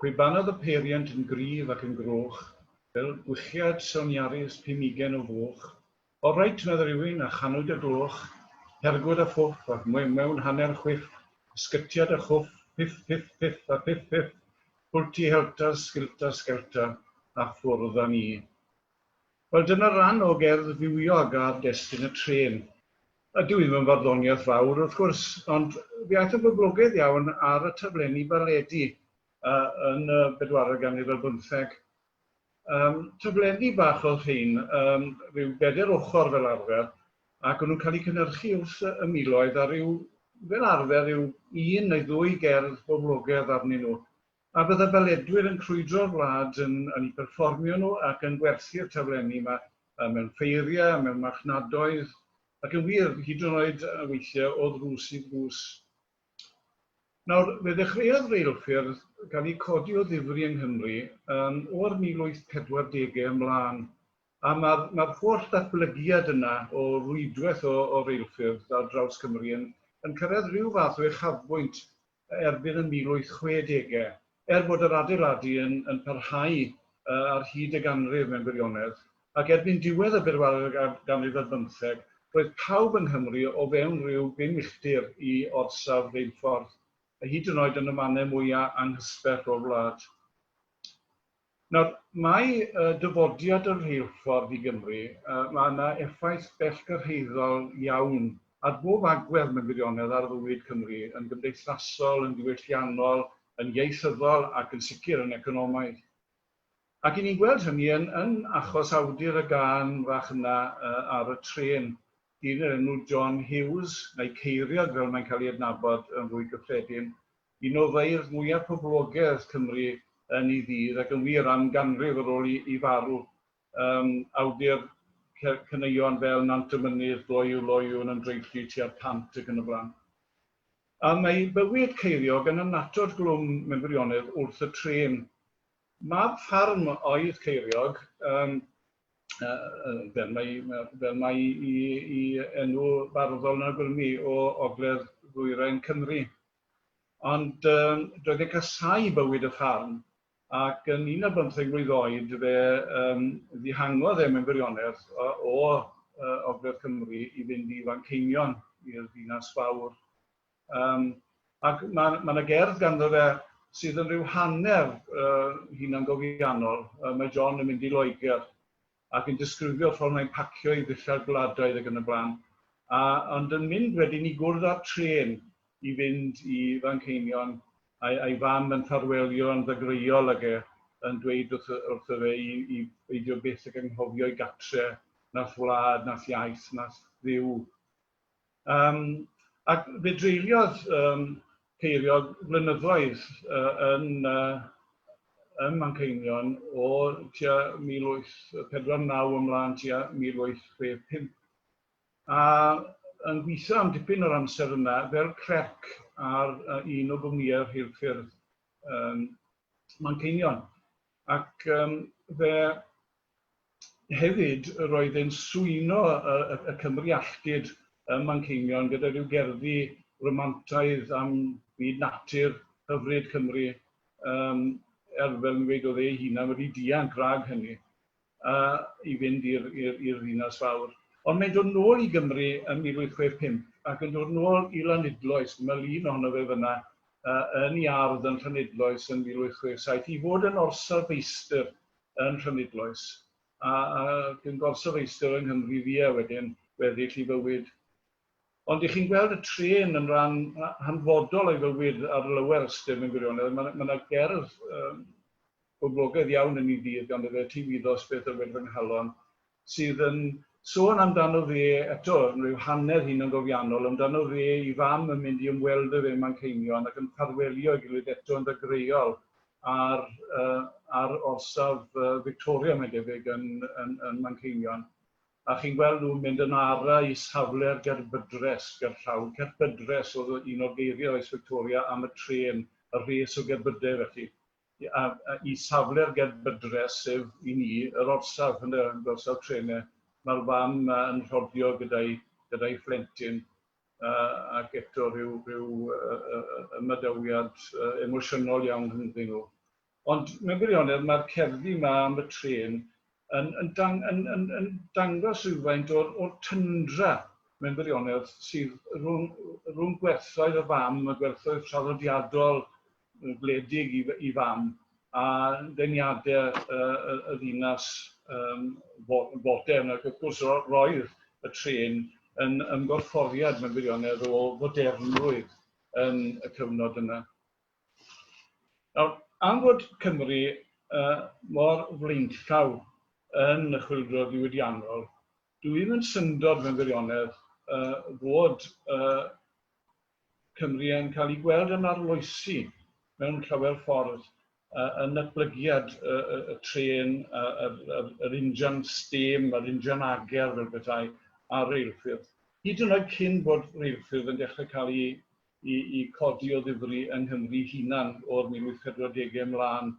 Chwibanodd y peiriant yn gryf ac yn groch, fel gwichiad soniarus pumugen o foch. Olreit, medd rhywun, a chanwyd y gloch, Hergwd a phwff, ac mewn hanner chwiff, ysgytiad a chwff, piff, piff, piff, a piff, piff, hwlti helta, sgilta, sgelta, a ffwrdd â ni. Wel, dyna ran o gerdd fywiog ar destun y trên. Dyw hi ddim yn farddoniaeth fawr, wrth gwrs, ond fe aeth yn boblogaidd iawn ar y taflenni baledi yn y bedwaredd ganrif ar bymtheg. Taflenni bach oedd rhein, rhyw bedair ochr fel arfer, ac o'n nhw'n cael eu cynhyrchu wrth y miloedd a rhyw, fel arfer, rhyw un neu ddwy gerdd boblogaidd arnyn nhw. A bydde baledwyr yn crwydro'r wlad yn yn eu perfformio nhw ac yn gwerthu'r taflenni 'ma mewn ffeiriau, mewn marchnadoedd, ac yn wir, hyd yn oed weithiau o ddrws i ddrws. Nawr, fe ddechreuodd reilffyrdd gael eu codi o ddifri yng Nghymru um, o'r 1840au ymlaen, a mae'r mae holl ddatblygiad yna o rwydwaith o, o reilffyrdd ar draws Cymru yn, yn cyrraedd rhyw fath o uchafbwynt erbyn y 1860au, er bod yr adeiladu yn, yn parhau ar hyd y ganrif mewn gwirionedd, ac erbyn diwedd y bedwaredd ganrif ar bymtheg, roedd pawb yng Nghymru o fewn rhyw bum milltir i orsaf reilffordd, a hyd yn oed yn y mannau mwyaf anghysbell o'r wlad. Nawr, mae dyfodiad y rheilffordd i Gymru, mae yna effaith bellgyrhaeddol iawn ar bob agwedd mewn gwirionedd ar fywyd Cymru, yn gymdeithasol, yn ddiwylliannol, yn ieithyddol ac yn sicr yn economaidd. Ac 'y ni'n gweld hynny yn, yn achos awdur y gân fach yna ar y trên, dyn o'r enw John Hughes, neu Ceiriog fel mae'n cael ei adnabod yn fwy gyffredin, Un o feirdd mwyaf poblogaidd Cymru yn ei ddydd, ac yn wir am ganrif ar ôl i farw. Um, awdur caneuon fel Nant y Mynydd, Gloyw Loyw yn ymdreillu tua'r pant ac yn y blaen. A mae bywyd Ceiriog yn annatod glwm mewn gwirionedd wrth y trên. Mab ffarm oedd Ceiriog, um, fel mae, fel mae i, i enw barddol yn awgrymu o ogledd ddwyrain Cymru. Ond um, doedd e'n casau bywyd y ffarm, ac yn un ar bymtheg mlwydd oed fe um, ddihangodd e mewn gwirionedd o, o uh, Ogledd Cymru i fynd i Fanceinion, i'r ddinas fawr. Um, ac mae ma yna gerdd ganddo fe sydd yn rhyw hanner uh, hunangofiannol. Mae John yn mynd i Loegr ac yn disgrifio'r ffordd mae'n pacio ei ddillad gwladaidd ac yn y blaen, a, ond yn mynd wedyn i gwrdd â'r trên i fynd i Fanceinion, a'i, a'i fam yn ffarwelio yn ddagreuol ag e, yn dweud wrth, wrtho fe i, i beidio byth ag anghofio ei gatre, nath wlad, nath iaith, nath ddiw. Um, ac fe dreuliodd um, Ceiriog flynyddoedd uh, yn, uh, ym Manceinion o tua 1849 ymlaen tua 1865. A yn gweithio am dipyn o'r amser yna fel clerc ar uh, un o gwmnïau'r rheilffyrdd um, Manceinion. Ac um, fe Hefyd, roedd e'n swyno y, y, y Cymry alltud ym Manceinion gyda rhyw gerddi romantaidd am fyd natur hyfryd Cymru, um, er fel ni'n gweud oedd ei hunan wedi dianc rhag hynny uh, i fynd i'r ddinas fawr. Ond mae'n dod nôl i Gymru ym 1865 ac yn dod nôl i Lanidloes, dyma lun ohono fe fyna, uh, yn ei ardd yn Llanidloes yn 1867, i fod yn orsaf feistr yn Llanidloes, a, ac yn gorsafeistr yng Nghymru fia wedyn, weddill i fywyd. Ond i chi'n gweld y trên yn rhan hanfodol o'i fywyd ar lawer ystyr mewn gwirionedd. Mae yna ma gerdd um, boblogaidd iawn yn ei ddydd ganddo fe, Ti wyddos beth yw'r fy nghalon, sydd yn sôn amdano fe eto, yn rhyw hanner hunangofiannol, amdano fe i fam yn mynd i ymweld â fe ym Manceinion ac yn ffarwelio ei gilydd eto yn ddagreuol ar, uh, ar orsaf uh, Victoria, mae'n debyg, yn, yn, yn Manceinion. A chi'n gweld nhw'n mynd yn ara i safle'r gerbydres gerllaw. Cerbydres oedd un o'r geiriau oes Victoria am y trên, y rhes o gerbydau felly. A, a, i safle'r gerbydres, sef i ni, yr orsaf, yn y gorsaf trenau, mae'r fam yn rhodio gyda'i, gyda'i phlentyn ac eto rhyw, rhyw ymadawiad emosiynol iawn rhyngddyn nhw. Ond mewn gwirionedd mae'r cerddi yma am y trên yn, yn, dang, yn, yn, yn dangos rhywfaint o'r, or tyndra mewn gwirionedd sydd rhwng, rhwng gwerthoedd y fam, y gwerthoedd traddodiadol gwledig i, i fam, a deniadau y, y, y ddinas um, fodern. Ac wrth gwrs roedd y trên yn ymgorfforiad mewn gwirionedd o fodernrwydd yn y cyfnod yna. Nawr, am fod Cymru uh, mor flaenllaw yn y chwyldro diwydiannol, dwi ddim yn syndod mewn gwirionedd uh, fod uh, Cymru yn cael ei gweld yn arloesi mewn llawer ffordd uh, yn natblygiad y, y, y trên, yr, yr, yr injan steam, yr injan ager fel bethau, a'r reilffyrdd. Hyd yn oed cyn bod reilffyrdd yn dechrau cael ei i, i codi o ddifri yng Nghymru hunan o'r 1840au ymlaen.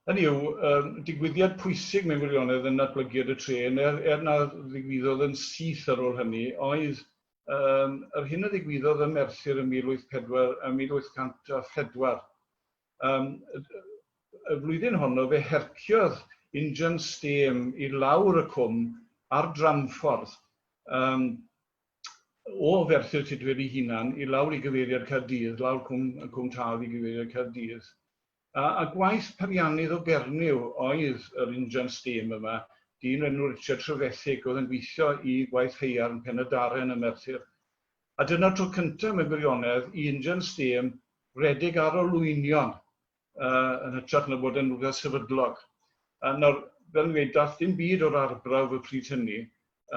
Hynny yw, um, digwyddiad pwysig mewn gwirionedd yn natblygiad y trên, er, er na ddigwyddodd yn syth ar ôl hynny, oedd um, yr hyn a ddigwyddodd ym Merthyr ym 1804, ym 1804. Um, y flwyddyn honno fe herciodd injan stêm i lawr y cwm ar dramffordd. Um, o Ferthyr Tudful ei hunan i lawr i gyfeiriad Caerdydd, lawr Cwm, Cwm Taf i gyfeiriad Caerdydd. A, a gwaith periannydd o Gernyw oedd yr injan steam yma, dyn enw Richard Trevithick oedd yn gweithio i gwaith haearn Pen y Darren ym Merthyr. A dyna'r tro cyntaf mewn gwirionedd i injan steam redeg ar olwynion uh, yn hytrach na bod yn rhywbeth sefydlog. A nawr, fel yn dweud, dath dim byd o'r arbrawf y pryd hynny,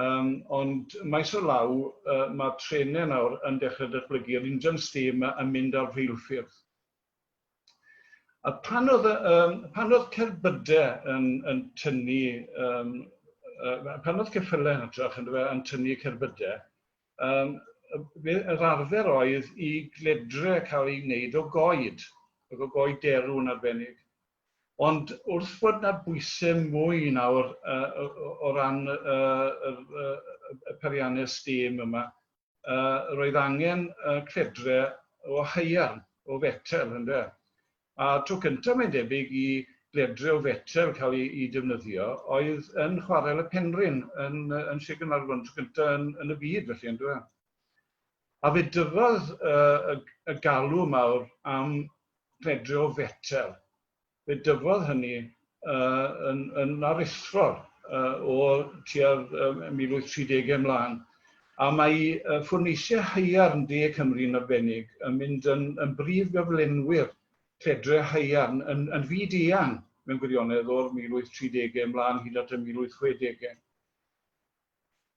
um, ond maes o law, uh, mae trenau nawr yn dechrau datblygu, yr injan steam yn mynd ar rheilffyrdd. A pan oedd, um, pan oedd cerbydau yn, yn tynnu, um, uh, pan oedd ceffylau yn hytrach yn, yn tynnu cerbydau, Um, yr arfer oedd i gledre cael ei wneud o goed, ac o goed derw yn arbennig. Ond wrth fod na bwysau mwy nawr uh, o, o ran uh, y, y, y periannau steam yma, uh, roedd angen uh, cledre o haearn, o fetel, ynde. A tro cyntaf mae'n debyg i gledre o fetel cael ei, ei defnyddio oedd yn chwarel y Penrhyn yn, yn Sir Gaernarfon, tro cyntaf yn, yn y byd felly, yn dweud. A fe dyfodd uh, y, y galw mawr am gledre o fetel. Fe dyfodd hynny uh, yn, yn aruthrol uh, o tua'r uh, 1830 ymlaen. A mae uh, ffwrneisiau haearn De Cymru yn arbennig yn mynd yn, yn brif gyflenwyr cledre haearn yn, yn fyd eang mewn gwirionedd o'r 1830au ymlaen hyd at y 1860au.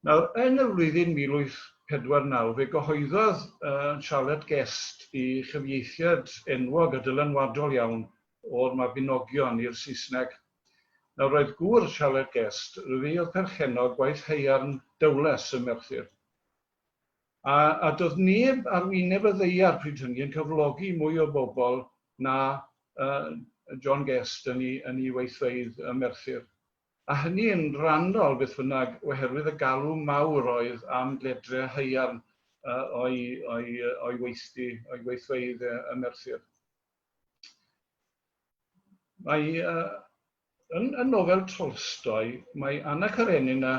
Nawr, yn y flwyddyn 1849, fe gyhoeddodd uh, Charlotte Guest i chyfieithiad enwog a dylanwadol iawn o'r Mabinogion i'r Saesneg. Nawr, roedd gŵr Charlotte Guest, fe oedd perchennog gwaith haearn Dowlais ym Merthyr. A, a doedd neb ar wyneb y ddaear pryd hynny yn cyflogi mwy o bobl na uh, John Guest yn ei, yn ei weithfeydd ym Merthyr. A hynny yn rhannol, beth bynnag, oherwydd y galw mawr oedd am gledre haearn uh, o'i, o'i, o'i weithdy, o'i weithfeydd ym Merthyr. Mae, uh, yn, yn nofel Tolstoy, mae Anna Karenina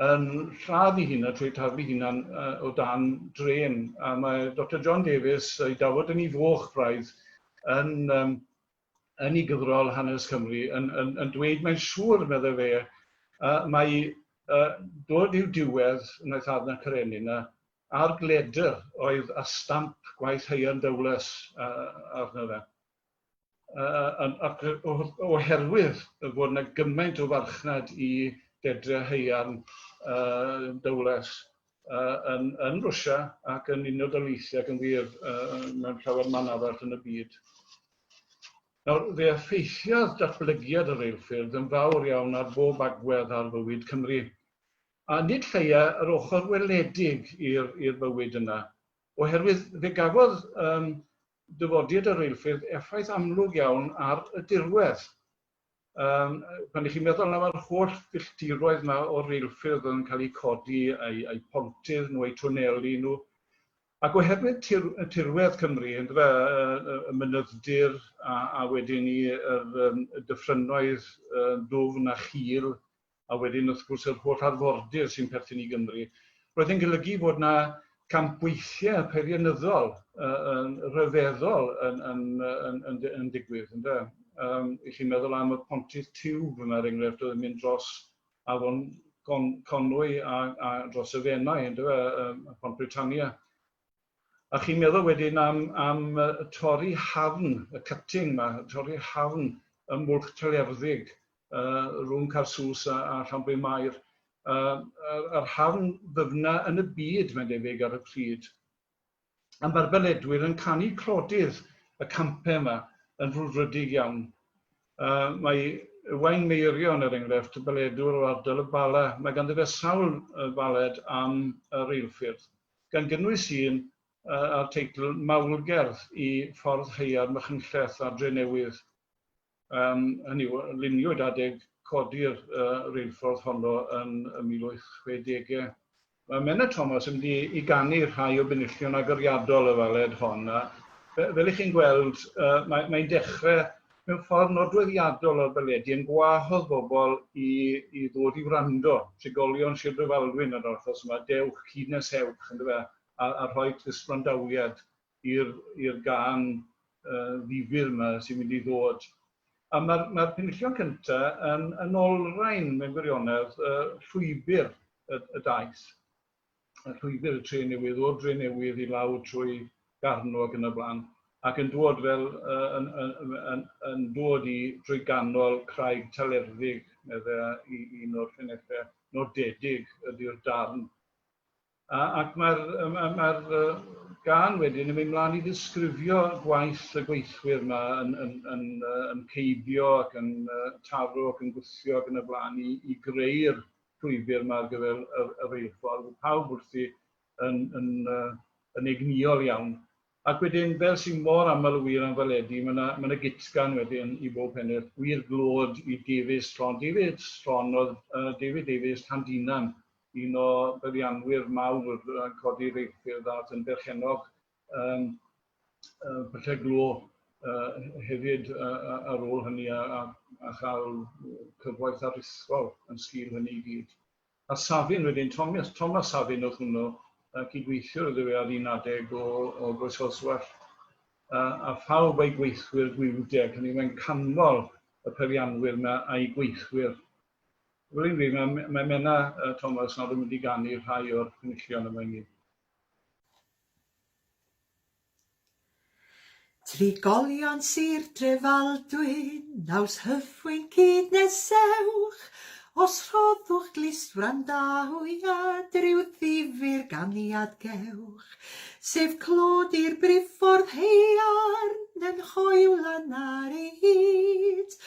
yn lladd ei hunan trwy taflu hunan uh, o dan dren. A mae Dr John Davies, ei dafod yn ei foch braidd, yn, um, yn ei gyfrol Hanes Cymru yn, yn, yn dweud mae'n siŵr, meddai fe, uh, mae uh, dod i'w diwedd wnaeth Anna Karenina a'r gledr oedd a stamp gwaith Heian Dowlais uh, arno fe. Uh, ac oherwydd fod yna gymaint o farchnad i dedre haearn uh, Dowlais uh, yn, yn Rwsia ac yn Unol Daleithiau ac yn wir uh, mewn llawer man arall yn y byd. Nawr, fe effeithiodd datblygiad y reilffyrdd yn fawr iawn ar bob agwedd ar fywyd Cymru. A nid lleia yr ochr weledig i'r bywyd yna, oherwydd fe gafodd um, dyfodiad y reilffyrdd effaith amlwg iawn ar y dirwedd. Um, pan ych chi'n meddwl am yr holl filltiroedd yma o reilffyrdd yn cael eu codi, eu, eu pontydd nhw, eu twneli nhw. Ac oherwydd tir, tirwedd Cymru, yndyfe, y, y mynydd-dir a, a wedyn ni yr, y dyffrynnoedd dwfn a chul, a wedyn wrth gwrs yr holl arfordir sy'n perthyn i Gymru, roedd yn golygu fod yna campweithiau peirianyddol yn rhyfeddol yn, yn, yn, yn, yn digwydd. Ynde? Um, I chi'n meddwl am y pontydd tiwb yma, er enghraifft, oedd yn mynd dros afon Conwy a, a dros y Fenai, yndyfe, Pont Britannia. A chi'n meddwl wedyn am, am torri hafn, y cutting yma, torri hafn ym Mwlch Talerddig, uh, rhwng Caersws a, a Llanbryn Mair. Uh, yr, yr hafn ddyfna yn y byd, mae'n debyg, ar y pryd. A mae'r baledwyr yn canu clodydd y campau yma yn frwdfrydig iawn. Uh, mae Ywain Meirion, er enghraifft, y baledwr o ardal y Bala, mae ganddo fe sawl baled am y reilffyrdd, gan gynnwys un uh, â'r teitl Mawlgerdd i Ffordd Haearn Machynlleth a Drenewydd. Um, hynny yw, luniwyd adeg codi'r uh, reilffordd honno yn y 1860au. Mae Menna Thomas yn mynd i, i ganu rhai o benillion agoriadol y faled hon, a fel i chi'n gweld, uh, mae'n mae dechrau mewn ffordd nodweddiadol o'r baledi yn gwahodd bobl i, i ddod i wrando, trigolion Sir Drefaldwyn yn yr achos yma, dewch, cyd nes ewch, yndyfe, a, a rhoi clustwrandawiad i'r i'r gân uh, ddifyr yma sy'n mynd i ddod. A mae'r mae penillion cyntaf yn, yn olrhain mewn gwirionedd uh, llwybr y, y daith. Y llwybr y tre newydd, o'r dre newydd i lawr trwy Garno ac yn y blaen, ac yn dod fel uh, yn, yn, yn, yn dod i drwy ganol craig Talerddig, medde i un o'r llinellau nodedig ydy'r darn. A, ac mae'r mae, mae gân wedyn yn mynd mlaen i ddisgrifio gwaith y gweithwyr yma yn, yn, yn, yn ceibio ac yn taro ac yn gwthio ac yn y blaen i, i greu'r llwybr yma ar gyfer y, y reilffordd. Pawb wrthi yn, yn, yn egnïol iawn. Ac wedyn, fel sy'n mor aml y wir am faledi, mae yna ma gytgan wedyn i bob pennill, gwir glod i Davies Llon. Davies Llon oedd uh, David Davies Llandinan, un o beirianwyr mawr yn codi reilffyrdd a yn berchennog um, uh, pyllau glo uh, hefyd uh, ar ôl hynny a, a, a chael cyfoeth aruthrol yn sgil hynny i gyd. A Safin wedyn, Thomas, Thomas Safin oedd hwnnw, uh, cydweithiwr iddo fe ar un adeg o, o Groesoswallt. Uh, a phawb a'i gweithwyr gwiwdeg, hynny mae'n canmol y peirianwyr yma a'i gweithwyr. Wel i'n dweud, mae, mae Menna uh, Thomas nawr yn mynd i ganu rhai o'r penillion yma i ni. Trigolion Sir Drefaldwyn, naws hyfwyn cyd nesewch, os rhoddwch glust wrandawiad rhyw ddifyr ganiad gewch, sef clod i'r briffordd haearn yn hoyw lan ar ei hyd.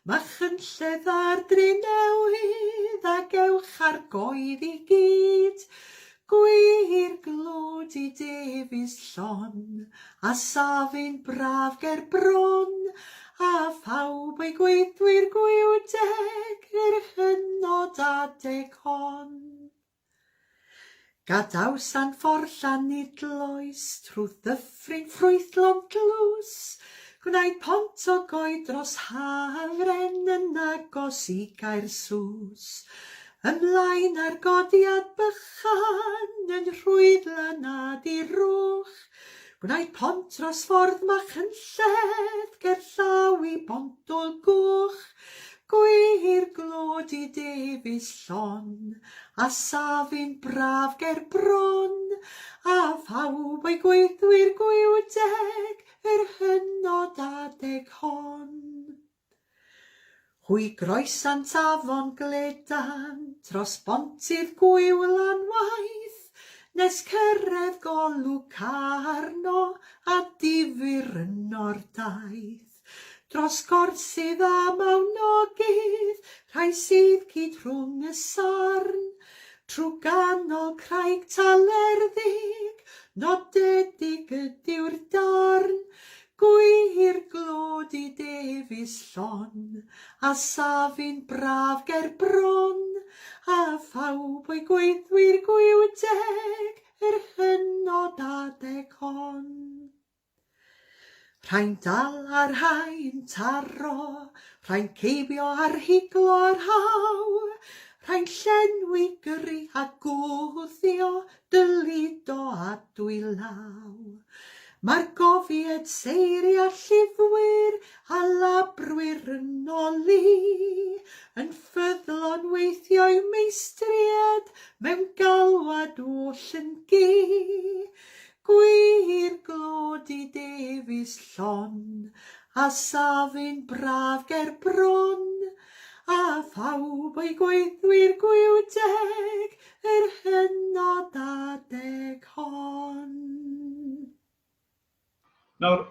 Machynlleth a'r Drenewydd a gewch ar goed i gyd, Gwir glod i Davies llon, a safin braf ger bron, a phawb o'i gweithwyr gwiwdeg i'r hynod adeg hon. Gadawsant ffordd Llanidloes trwy ddyffryn ffrwythlon tlws, gwnaed pont o goed dros Hafren yn agos i Gaersws. Ymlaen ar godiad bychan yn rhwydd lan a dirwch, gwnaed pont dros ffordd Machynlleth gerllaw i Bont-ôl Goch, Gwir glod i Davies llon, a safin braf ger bron, a phawb o'i gweithwyr gwiwdeg yr hynod adeg hon. Hwy groesant afon Gledan dros bontydd gwiw lan waith, nes cyrraedd golwg Carno a difyr yno'r daith. Dros gorsydd a mawnogydd, rhai sydd cyd rhwng y sarn, Trw ganol craig Talerddig, nodedig ydyw'r darn, Gwir glod i Davies llon, a safin braf ger bron, A phawb o'i gweithwyr gwiw teg, yr hynod adeg. Rhai'n dal a rhai'n taro, rhai'n ceibio a rhiglo a rhaw, rhai'n llenwi gyrru a gwthio dylido a dwylaw. Mae'r gofied seiri a llifwyr a labrwyr yn oli, yn ffyddlon weithio i'w meistried mewn galwad oll yn gu. Gwir glod i Davies llon, a safin braf ger bron, a phawb o'i gweithwyr gwiw deg yr hynod adeg hon. Nawr,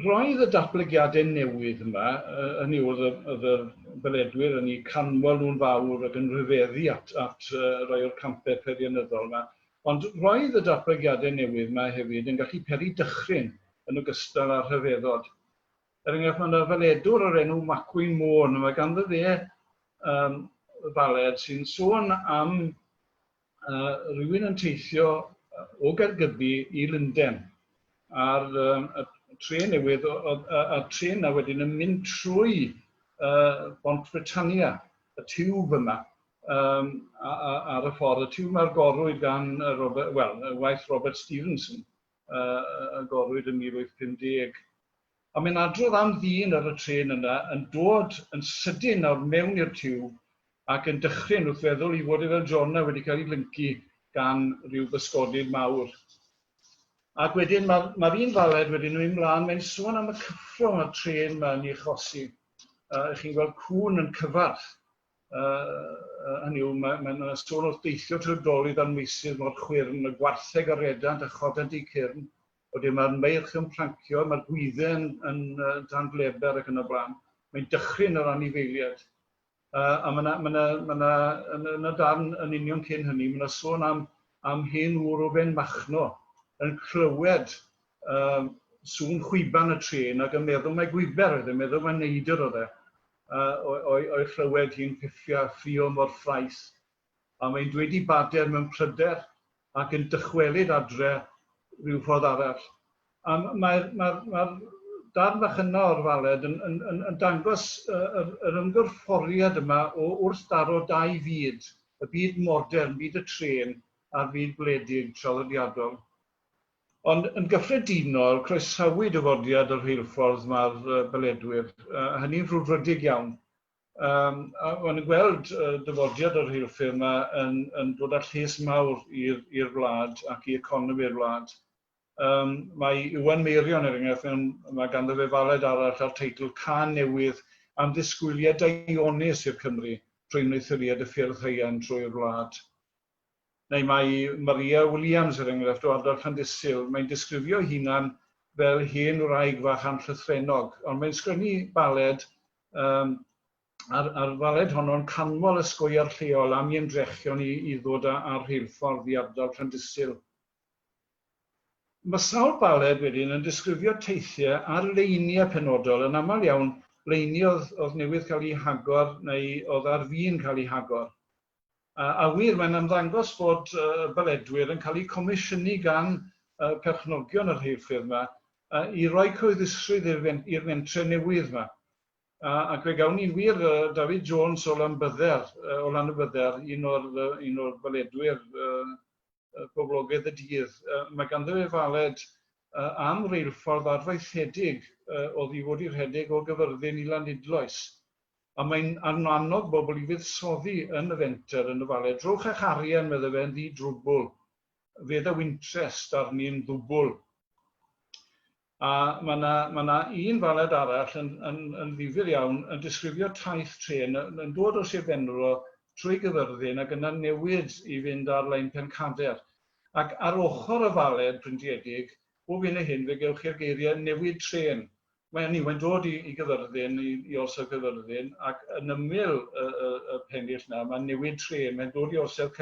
roedd y datblygiadau newydd yma, hynny yw, oedd y beledwyr yn eu canmol nhw'n fawr ac yn rhyfeddu at, at rai o'r campau peirianyddol yma, Ond roedd y datblygiadau newydd 'ma hefyd yn gallu peri dychryn yn ogystal â rhyfeddod. Er enghraifft, mae yna faledwr o'r enw Macwyn Môn, a mae ganddo fe um, faled sy'n sôn am uh, rhywun yn teithio o Gaergybi i Lundain ar um, y trên newydd, a'r trên na wedyn yn mynd trwy uh, Bont Britannia, y tiwb yma, um, ar y ffordd. Y tiwb mae'r gorwyd gan Robert, wel, waith Robert Stephenson, y gorwyd yn 1850. A mae'n adrodd am ddyn ar y trên yna yn dod yn sydyn nawr mewn i'r tiwb ac yn dychryn wrth feddwl i fod e fel Jonah wedi cael ei lyncu gan ryw bysgodyn mawr. Ac wedyn mae'r ma un faled wedyn yn mynd mlaen, mae'n sôn am y cyffro mae'r trên yma yn ei achosi. Chi'n gweld cŵn yn cyfarch. Hynny yw, mae, mae yna sôn wrth deithio trwy'r dolydd a'r meysydd mor chwyrn, y gwartheg a redant a chodant eu cyrn, wedyn mae'r meirch yn prancio, mae'r gwydden yn dan gleber ac yn y blaen. Mae'n dychryn yr anifeiliaid. A mae yna, mae yna, mae yna, yn, yn y darn yn union cyn hynny, mae yna sôn am, am hen ŵr o Benmachno yn clywed sŵn chwiban y trên ac yn meddwl mai gwiber oedd e, meddwl mai neidr oedd e. o'i chlywed hi'n piffio a ffrio mor ffraeth, a mae'n dweud i bader mewn pryder ac yn dychwelyd adre rhyw ffordd arall. A mae'r mae, mae darn fach yna o'r faled yn, yn, yn, yn dangos yr, yr ymgorfforiad yma o wrthdaro dau fyd, y byd modern, byd y trên, a'r byd gwledig traddodiadol. Ond yn gyffredinol, croesawyd dyfodiad y rheilffordd mae'r baledwyr, a hynny'n frwdfrydig iawn. Um, a maen nhw'n gweld dyfodiad y rheilffyrdd yma yn, yn dod â lles mawr i'r wlad ac i economi'r wlad. Um, mae Iwan Meirion, er enghraifft, mewn, mae ganddo fe faled arall ar teitl Cân Newydd am ddisgwyliad daionus i'r Cymry trwy wneuthuriad y ffyrdd haearn trwy'r wlad. Neu mae Maria Williams, er enghraifft, o ardal Llandysul, mae'n disgrifio ei hunan fel hen wraig fach anllythrennog, ond mae'n sgwennu baled, um, a'r, a'r faled honno'n canmol y sgweiar lleol am ei ymdrechion i, i ddod â'r rheilffordd i ardal Llandysul. Mae sawl baled wedyn yn disgrifio teithiau ar leiniau penodol, yn aml iawn leini oedd, oedd newydd cael eu hagor neu oedd ar fin cael eu hagor. A wir, mae'n ymddangos bod y baledwyr yn cael eu comisiynu gan perchnogion y rheilffyrdd yma i roi cyhoeddusrwydd i'r mentre newydd yma. Ac fe gawn ni'n wir David Jones o Lanbydder, o Lanybydder, un o'r, un o'r baledwyr poblogaidd y dydd. Mae ganddo fe faled am reilffordd arfaethedig oedd i fod i rhedeg o Gyfyrddin i Lanidloes. A mae'n annog bobl i fuddsoddi yn y fenter yn y faled. Rhowch eich arian, medde fe, yn ddi-drwbl. Fe ddaw interest arni'n ddwbl. A mae yna, mae yna un faled arall yn, yn, yn ddifyr iawn yn disgrifio taith trên yn, yn dod o Sir Benfro trwy Gyfyrddin ac yna newid i fynd ar lein Pencader. Ac ar ochr y faled printiedig, bob hyn a hyn fe gewch chi'r geiriau newid trên. Mae hynny, mae'n dod i, i Gyfyrddin, i, i orsaf Gyfyrddin, ac yn ymyl y, y, y pennill na, mae'n newid trên, mae'n dod i orsaf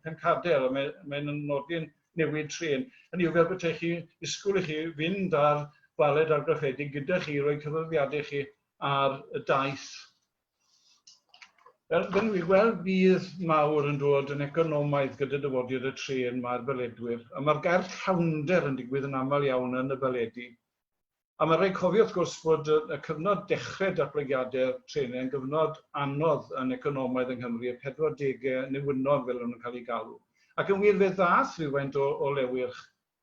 Pencader, a mae'n mae nodi'n newid trên. Hynny yw, fel petai chi, disgwyl i chi fynd ar faled argraffedig gyda chi, roi cyfyrddiadau chi ar y daith. Fel, fel ni'n gweld budd mawr yn dod yn economaidd gyda dyfodiad y trên mae'r baledwyr, a mae'r gair llawnder yn digwydd yn aml iawn yn y baledi. A mae'n rhaid cofio wrth gwrs bod y cyfnod dechrau datblygiadau'r trenau yn gyfnod anodd yn economaidd yng Nghymru, y 40au newynog fel o'n nhw'n cael eu galw. Ac yn wir fe ddath rhywfaint o, o lewyrch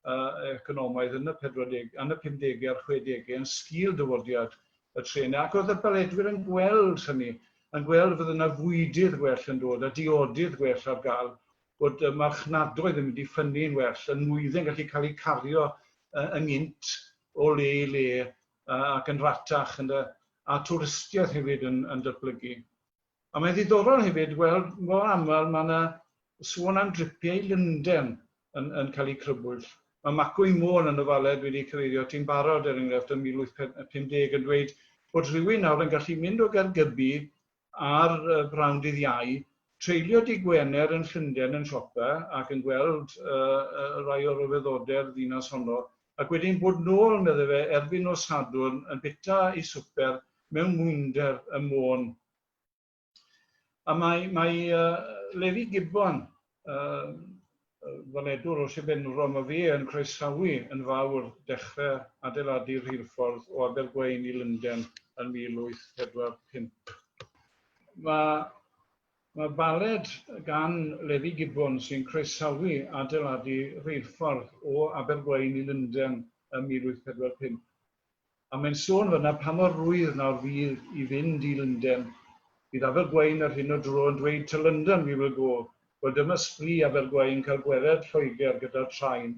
uh, economaidd yn y 40, yn y 50au a'r 60au yn sgil dyfodiad y trenau. Ac oedd y baledwyr yn gweld hynny, yn gweld fod yna fwydydd gwell yn dod a diodydd gwell ar gael, bod y marchnadoedd yn mynd i ffynnu'n well, y nwyddau'n gallu cael eu cario yng ngynt o le i le ac yn ratach, ynde, a twristiaeth hefyd yn, yn datblygu. A mae'n ddiddorol hefyd weld mor aml mae yna sôn am dripiau i Lundain yn, yn cael eu crybwyll. Mae Macwy Môn yn y faled wedi cyfeirio ati'n barod, er enghraifft, yn 1850 yn dweud bod rhywun nawr yn gallu mynd o Gaergybi ar brynhawn dydd Iau, treulio dydd Gwener yn Llundain yn siopa ac yn gweld uh, rai o ryfeddodau'r ddinas honno, ac wedyn bod nôl, medde fe, erbyn nos Sadwrn yn bita ei swper mewn mwynder ym Môn. A mae, mae uh, Lefi Gibbon, uh, faledwr o Sir Benfro, mae fe yn croesawu yn fawr dechrau adeiladu rheilffordd o Abergwein i Lundain yn 1845. Mae, mae baled gan Lefi Gibbon sy'n croesawu adeiladu rheilffordd o Abergwein i Lundain ym 1845. A mae'n sôn fan'na pa mor rwydd nawr fydd i fynd i Lunden. Bydd Abergwaun ar hyn o dro yn dweud to London we will go. Wel dyma sbri Abergwaun cael gwered Lloegr gyda'r traen.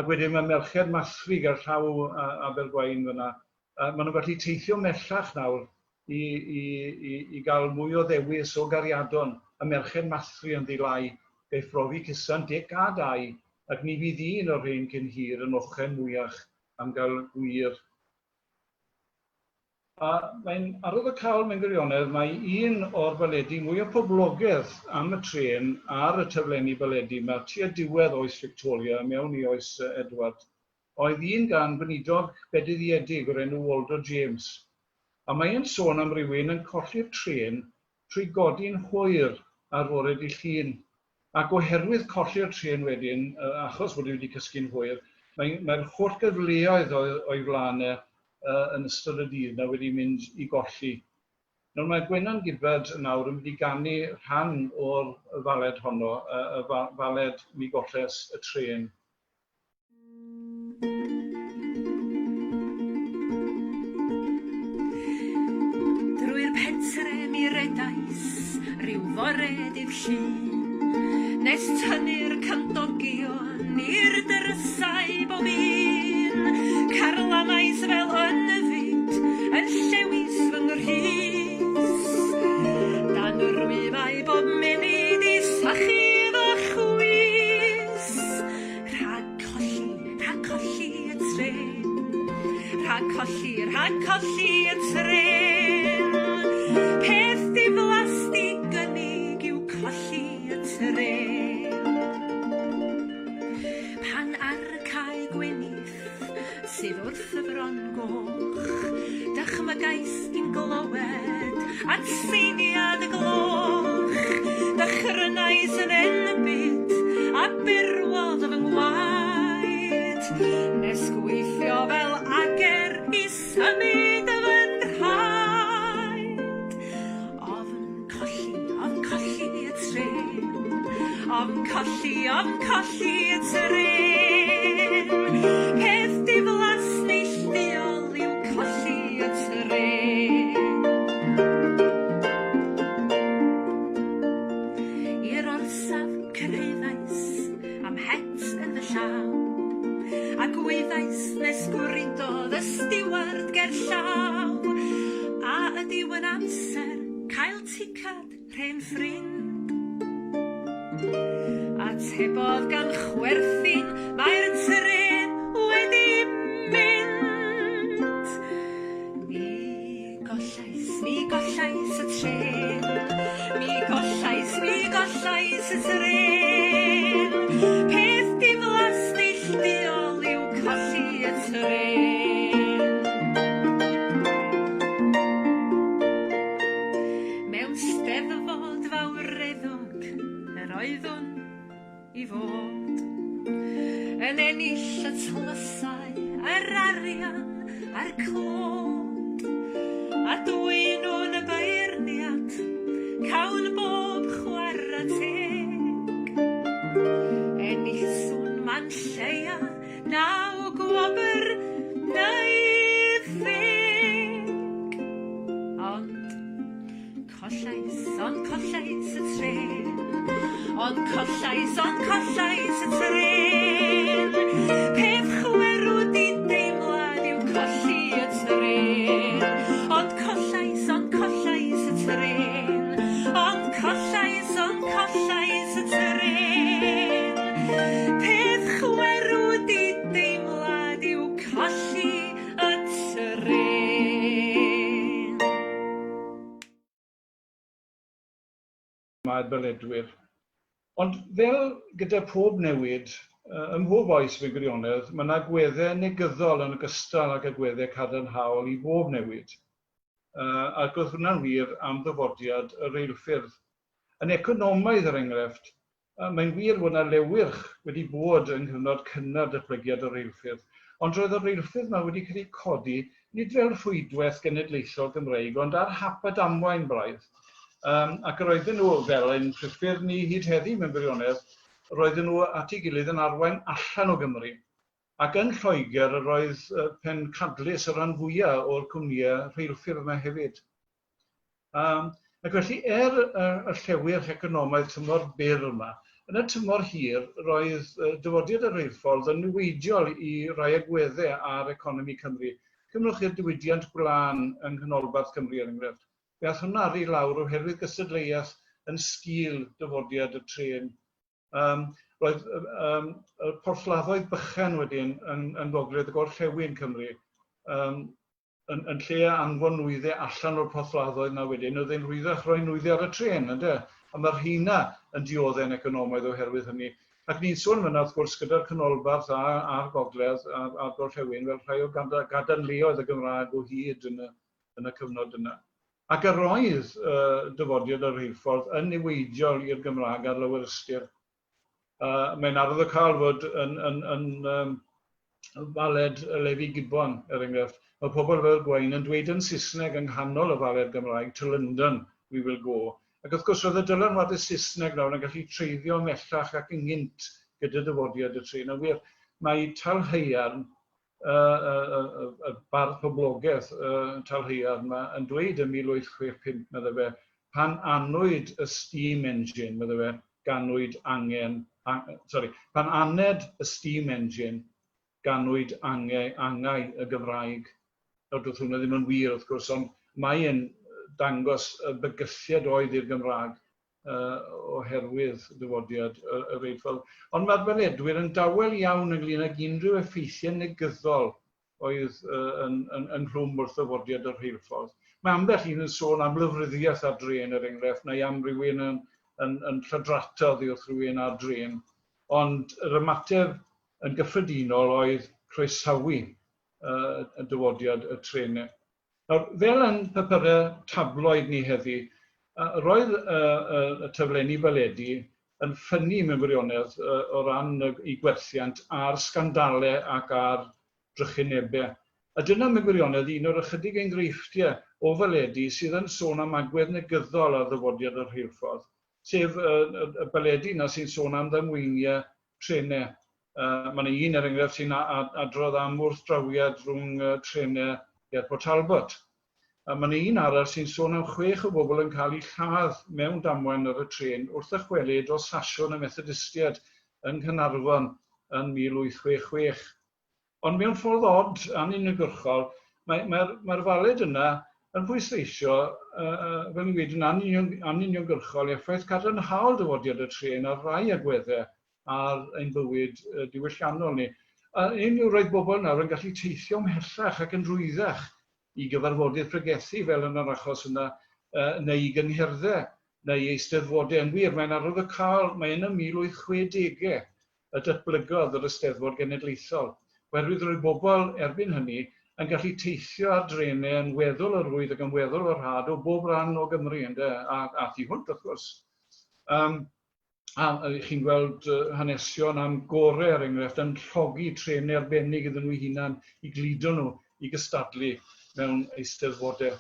Ac wedyn mae merched Mathri ger llaw Abergwaun fan'na. Maen nhw'n gallu teithio mhellach nawr i, i, i, i gael mwy o ddewis o gariadon. Y merched Mathri yn ddilai, gaiff brofi cusan Dic a Dai, ac ni fydd un o'r rhein cyn hir yn ochen mwyach am gael gwir. A mae'n arwyddocaol mewn gwirionedd mai un o'r baledi mwyaf poblogaidd am y trên ar y taflenni baledi yma tua diwedd oes Victoria mewn i oes Edward oedd un gan gweinidog bedyddiedig o'r enw Waldo James. A mae e'n sôn am rywun yn colli'r trên trwy godi'n hwyr ar fore dydd Llun. Ac oherwydd colli'r trên wedyn, achos bod e wedi cysgu'n hwyr, mae'r mae holl gyfleoedd o'i flaen e yn ystod y dydd na wedi mynd i golli. Nawr mae Gwenan Gibbard nawr yn mynd i ganu rhan o'r faled honno, y faled Mi Golles y Trên. Drwy'r pentre mi redais ryw fore dydd Llun, nes tynnu'r cymdogion i'r drysau bob un. Carlamais fel ynfyd yn llewis fy nghrys, dan rwymau bob munud i sychu fy chwys. Rhag colli, rhag colli y trên. Rhag colli, rhag colli y trên. Peth diflas di gynnig yw colli y trên. Pan ar y cae gwenith sydd wrth y fron goch, dychmygais i'n glywed atseiniad y gloch. Dychrynais yn enbyd a berwodd fy ngwaed, nes gweithio fel ager i symud fy nhraed. Ofn colli, ofn colli y trên. Ofn colli, ofn colli y trên. Peth diflas neilltuol yw colli y trên. I'r orsaf cyrhaeddais a'm het yn fy llaw, a gwaeddais nes gwridodd y stiward gerllaw, a ydyw yn amser cael ticad, rhen ffrind? Atebodd gan chwerthin, mae'r trên wedi mynd. Mi gollais, mi gollais y trên. Mi gollais, mi gollais y trên. Peth diflas neilltuol yw colli y trên. Mewn steddfod fawreddog yr oeddwn i fod yn ennill y tlysau, yr arian. a'r clod, a dwyn nhw'n y beirniad, cawn bob chwarae teg. Ennill swn man lleia, naw gwobr neu ddeg. Ond Collais, ond collais y trên. Ond collais, ond collais y trên. Peth chwerw di deimlad yw colli y trên. Ond collais, ond collais y trên. Ond collais, ond collais y trên. Peth chwerw di deimlad yw colli y trên. Mae'r baledwyr. Ond fel gyda phob newid, ym mhob oes mewn gwirionedd, mae yna agweddau negyddol yn ogystal ag agweddau cadarnhaol i bob newid. Ac oedd hwnna'n wir am ddyfodiad y reilffyrdd. Yn economaidd, er enghraifft, Mae'n wir fod 'na lewyrch wedi bod yng nghyfnod cynnar datblygiad y reilffyrdd, ond roedd y reilffyrdd 'ma wedi cael eu codi nid fel rhwydwaith genedlaethol Gymreig ond ar hap a damwain braidd. Um, ac yr oedden nhw, fel ein priffyrdd ni hyd heddi mewn gwirionedd, roedden nhw at ei gilydd yn arwain allan o Gymru. Ac yn Lloegr yr oedd pencadlys y rhan fwyaf o'r cwmnïau rheilffyrdd yma hefyd. Ac felly, er y llewyrch economaidd tymor byr yma, yn y tymor hir, roedd dyfodiad y rheilffordd yn niweidiol i rai agweddau ar economi Cymru. Cymrwch chi'r diwydiant gwlân yng nghanolbarth Cymru, er enghraifft. Fe aeth hwnna ar i lawr oherwydd gystadleuaeth yn sgil dyfodiad y trên. Roedd y porthladdoedd bychan wedyn yn ngogledd y gorllewin Cymru yn, yn lle anfon nwyddau allan o'r porthladdoedd 'na wedyn, oedd e'n rhwyddach rhoi nwyddau ar y trên, ynde? A mae'r rheina yn dioddau'n economaidd oherwydd hynny. Ac ni'n sôn fan'na, wrth gwrs, gyda'r canolbarth a, a'r gogledd a'r, a'r gorllewin fel rhai o gadarnleoedd y Gymraeg o hyd yn y, yn y cyfnod yna. Ac yr oedd dyfodiad y rheilffordd yn niweidiol i'r Gymraeg ar lawer ystyr. Mae'n arwyddocaol fod yn, yn, yn um, faled Lefi Gibbon, er enghraifft, mae pobl fel Gwaun yn dweud yn Saesneg yng nghanol y faled Gymraeg, to London we will go. Ac wrth gwrs, roedd y dylanwadau Saesneg nawr yn gallu treiddio ymhellach ac ynghynt gyda dyfodiad y trên. A wir, mae Talhaearn y, y, y, y bardd poblogaidd uh, Talhaearn yma yn dweud yn 1865, meddai fe, pan anwyd y steam engine, meddai fe, ganwyd angen, an, sorry, pan aned y steam engine, ganwyd ange, angau y Gymraeg. Nawr, doedd hwnna ddim yn wir, wrth gwrs, ond mae'n dangos y bygythiad oedd i'r Gymraeg oherwydd dyfodiad y, y reilffordd. Ond mae'r baledwyr yn dawel iawn ynglyn ag unrhyw effeithiau negyddol oedd yn, yn, ynghlwm wrth ddyfodiad y rheilffordd. Mae ambell un yn sôn am lyfryddiaeth ar drên, er enghraifft, neu am rywun yn, yn, yn lladrata oddi wrth rywun ar drên. Ond yr ymateb yn gyffredinol oedd croesawu y dyfodiad y trenau. Nawr, fel yn papurau tabloid ni heddi, roedd y, y, y taflenni baledi yn ffynnu mewn gwirionedd o ran eu gwerthiant ar sgandalau ac ar drychinebau. A dyna mewn gwirionedd un o'r ychydig enghreifftiau o faledi sydd yn sôn am agwedd negyddol ar ddyfodiad y rheilffordd, sef y, y, y baledi yna sy'n sôn am ddamweiniau trenau. Mae yna un, er enghraifft, sy'n adrodd am wrthdrawiad rhwng trenau ger Port Talbot. A mae yna un arall sy'n sôn am chwech o bobl yn cael eu lladd mewn damwain ar y trên wrth ddychwelyd o Sasiwn y Methodistiaid yng Nghaernarfon yn 1866. Ond mewn ffordd od, anuniongyrchol, mae'r mae, mae faled yna yn pwysleisio, uh, fel ni'n gweud, yn anuniongyrchol, effaith cadarnhaol dyfodiad y trên ar rai agweddau ar ein bywyd diwylliannol ni. A un yw roedd bobl nawr yn gallu teithio ymhellach ac yn rhwyddach i gyfarfodydd pregethu fel yn yr achos yna, neu i gyngherddau, neu i eisteddfodau. Yn wir, mae'n arwyddocaol, mae yn y 1860au y datblygodd yr Eisteddfod Genedlaethol, oherwydd roedd bobl erbyn hynny yn gallu teithio ar drenau yn weddol o rwydd ac yn weddol o rhad o bob rhan o Gymru, ynde, a, a thu hwnt wrth gwrs. Um, a chi'n gweld hanesion am gore, er enghraifft, yn llogi trenau arbennig iddyn nhw eu hunan i gludo nhw i gystadlu mewn eisteddfodau.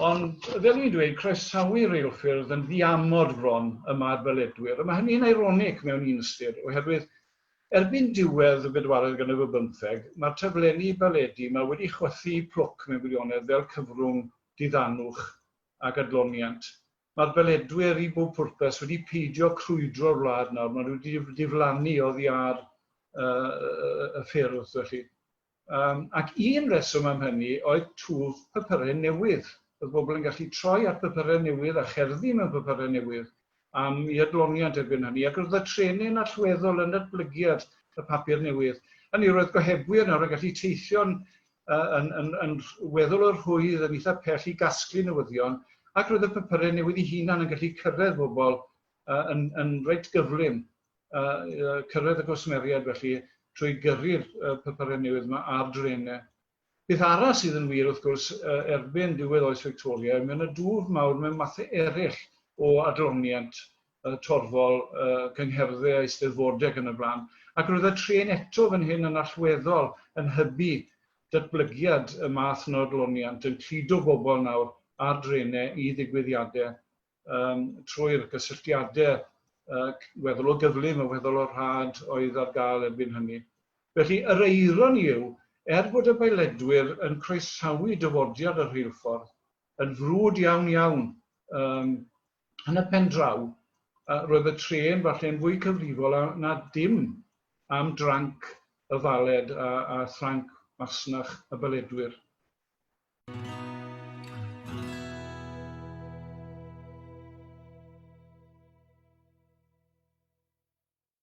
Ond, fel i'n dweud, croesawu reilffyrdd yn ddiamod bron y mae'r baledwyr. A mae hynny'n eironig mewn un ystyr, oherwydd erbyn diwedd y bedwaredd ganrif ar bymtheg, mae'r taflenni baledi yma wedi chwythu plwc mewn gwirionedd fel cyfrwng diddanwch ac adloniant. Mae'r baledwyr i bob pwrpas wedi peidio crwydro'r wlad nawr, maen nhw wedi diflannu oddi ar y ffyrdd felly. Um, ac un reswm am hynny oedd twf papurau newydd. Oedd bobl yn gallu troi at papurau newydd a cherddi mewn papurau newydd am i adloniant erbyn hynny, ac roedd y trenau'n allweddol yn datblygiad y papur newydd. Hynny, roedd gohebwyr nawr yn gallu teithio'n yn, yn, yn weddol o'r rhwydd yn eitha pell i gasglu newyddion, ac roedd y papurau newydd eu hunan yn gallu cyrraedd bobl yn, yn reit gyflym cyrraedd y cwsmeriaid felly trwy gyrru'r papurau newydd yma ar drenau. Beth arall sydd yn wir wrth gwrs erbyn diwedd oes Victoria, mae yna dwf mawr mewn mathau eraill o adloniant torfol, cyngherddau, eisteddfodau ac yn y blaen. Ac roedd y trên eto fan hyn yn allweddol yn hybu datblygiad y math yna o adloniant, yn cludo bobl nawr ar drenau i ddigwyddiadau um, trwy'r gysylltiadau uh, weddol o gyflym a weddol o rhad oedd ar gael erbyn hynny. Felly, yr eironi yw, er bod y baeledwyr yn croesawu dyfodiad y rheilffordd yn frwd iawn iawn um, yn y pen draw, uh, roedd y trên falle'n fwy cyfrifol na dim am dranc y faled a, a thranc masnach y baledwyr.